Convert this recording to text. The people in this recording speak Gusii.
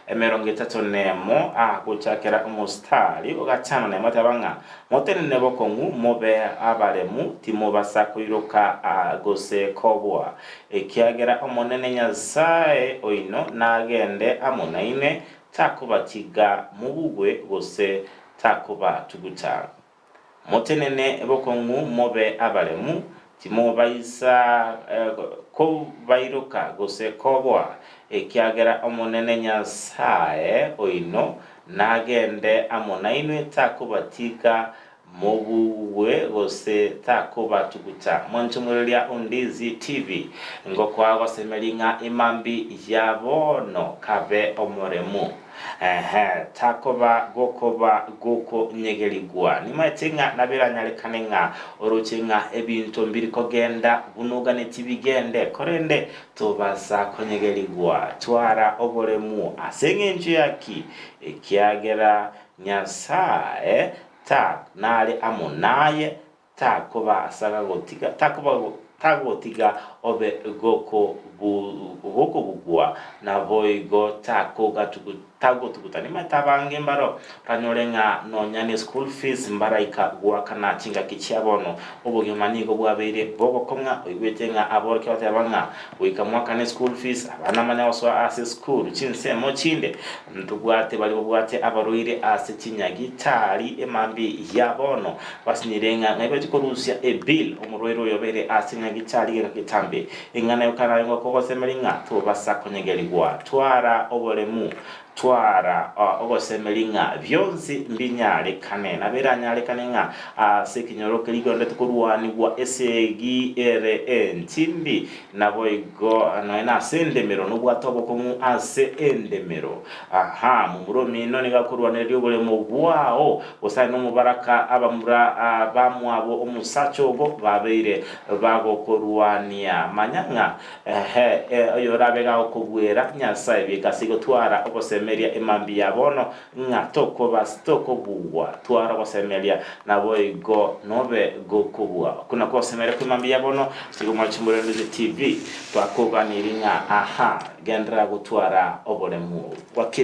Emerongo etato nemo, a gochakera omositari o gatano nemo teba ng'a, Motenene bokong'u, mobe abaremu, timobasa koiroka gose koboa, ekiagera Omonene Nyasae oino nagende amo nainwe, takobatiga mobugwe gose takobatuguta. Motenene bokong'u mobe abaremu, timobaisa kobairoka gose koboa, ekiagera Omonene Nyasae oino nagende amo nainwe, takobatiga mobugwe gose takobatuguta. Mwanchomwereria Ondizi TV, ngokoa gosemeria ng'a imambi ya bono kabe omoremu. Ehe, takoba gokoba gokonyegerigwa. Nimaete ng'a nabiranyarekane ng'a oroche ng'a ebinto mbiri kogenda buna oganetie bigende, korende tobasa konyegerigwa. Twara oboremu ase engencho ya ki? Ekiagera Nyasae ta nare amo naye, takobaasa gotiga, takoba tagotiga obe gokobugwa, naboigo takogatugu tagotuguta. Nimanyete abange mbaro oranyore ng'a nonya ne school fees mbaraika goakana chingaki chia bono. Obogima nigo bwabeire bogokong'a, oigwete ng'a aborokia bateba ng'a goika mwakane school fees, abana manya gosoa ase esukuru chinsemo chinde. Ntobwate baria babwate abarwaire ase chinyagitari emambia ya bono, basinyire ng'a ng'ai bachia korusia ebill omorwaire oyo obeire ase nyagitari geka getambe. Eng'ana yoka naye ngokogosemeria ng'a tobasa konyegerigwa. Twara oboremu, twara ogosemeria ng'a bionsi mbinyarekane. Nabo eranyarekane ng'a ase ekenyoro keria kegondete korwanigwa esegi ere entindi, Naboigo nonya nase endemero nobwate obokong'u ase endemero. Aha, momura omino nigo akorwanereria oboremo bwao, gose aye nomobaraka abamura bamwabo omosacha obo babeire bagokorwania. Manya ng'a ehe, oyorabe gagokobuera Nyasae bieka ase gotwara ogosemeria emambia ya bono, ng'a tokobugwa, twara ogosemeria, naboigo nobe gokobua. Okwo nakwo ogosemeria kw'emambia ya bono, ase igo mwanche Morendete TV, twakoganirie ng'a aha, genderera gotwara oboremu. Bwakire.